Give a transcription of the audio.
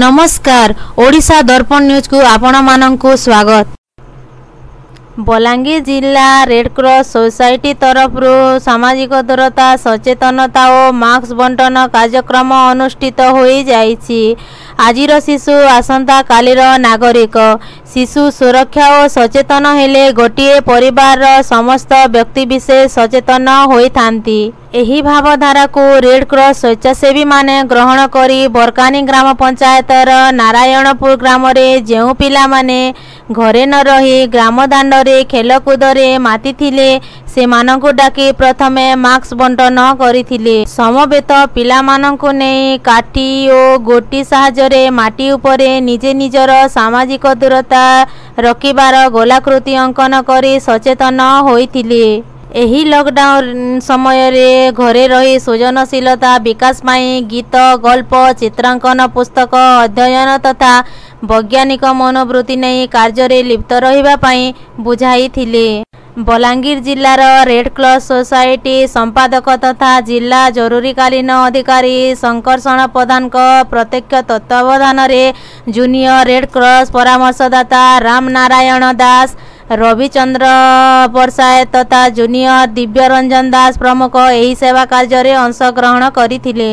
ନମସ୍କାର, ଓଡ଼ିଶା ଦର୍ପଣ ନ୍ୟୁଜ୍କୁ ଆପଣମାନଙ୍କୁ ସ୍ୱାଗତ। ବଲାଙ୍ଗୀର ଜିଲ୍ଲା ରେଡ଼କ୍ରସ୍ ସୋସାଇଟି ତରଫରୁ ସାମାଜିକ ଦୂରତା ସଚେତନତା ଓ ମାସ୍କ ବଣ୍ଟନ କାର୍ଯ୍ୟକ୍ରମ ଅନୁଷ୍ଠିତ ହୋଇଯାଇଛି। ଆଜିର ଶିଶୁ ଆସନ୍ତାକାଲିର ନାଗରିକ। ଶିଶୁ ସୁରକ୍ଷା ଓ ସଚେତନ ହେଲେ ଗୋଟିଏ ପରିବାରର ସମସ୍ତ ବ୍ୟକ୍ତିବିଶେଷ ସଚେତନ ହୋଇଥାନ୍ତି। ଏହି ଭାବଧାରାକୁ ରେଡ଼କ୍ରସ୍ ସ୍ୱେଚ୍ଛାସେବୀମାନେ ଗ୍ରହଣ କରି ବରକାନୀ ଗ୍ରାମ ପଞ୍ଚାୟତର ନାରାୟଣପୁର ଗ୍ରାମରେ ଯେଉଁ ପିଲାମାନେ ଘରେ ନ ରହି ଗ୍ରାମ ଦାଣ୍ଡରେ ଖେଳକୁଦରେ ମାତିଥିଲେ, ସେମାନଙ୍କୁ ଡାକି ପ୍ରଥମେ ମାସ୍କ ବଣ୍ଟନ କରିଥିଲେ। ସମବେତ ପିଲାମାନଙ୍କୁ ନେଇ କାଠି ଓ ଗୋଟି ସାହାଯ୍ୟରେ ମାଟି ଉପରେ ନିଜେ ନିଜର ସାମାଜିକ ଦୂରତା ରଖିବାର ଗୋଲାକୃତି ଅଙ୍କନ କରି ସଚେତନ ହୋଇଥିଲେ। ଏହି ଲକଡାଉନ ସମୟରେ ଘରେ ରହି ସୃଜନଶୀଳତା ବିକାଶ ପାଇଁ ଗୀତ, ଗଳ୍ପ, ଚିତ୍ରାଙ୍କନ, ପୁସ୍ତକ ଅଧ୍ୟୟନ ତଥା ବୈଜ୍ଞାନିକ ମନୋବୃତ୍ତି ନେଇ କାର୍ଯ୍ୟରେ ଲିପ୍ତ ରହିବା ପାଇଁ ବୁଝାଇଥିଲେ। ବଲାଙ୍ଗୀର ଜିଲ୍ଲାର ରେଡ଼କ୍ରସ୍ ସୋସାଇଟି ସମ୍ପାଦକ ତଥା ଜିଲ୍ଲା ଜରୁରୀକାଳୀନ ଅଧିକାରୀ ଶଙ୍କର୍ଷଣ ପ୍ରଧାନଙ୍କ ପ୍ରତ୍ୟକ୍ଷ ତତ୍ତ୍ୱାବଧାନରେ ଜୁନିୟର ରେଡ଼କ୍ରସ୍ ପରାମର୍ଶଦାତା ରାମ ନାରାୟଣ ଦାସ, ରବିଚନ୍ଦ୍ର ପରସାଏ ତଥା ଜୁନିୟର ଦିବ୍ୟରଞ୍ଜନ ଦାସ ପ୍ରମୁଖ ଏହି ସେବା କାର୍ଯ୍ୟରେ ଅଂଶଗ୍ରହଣ କରିଥିଲେ।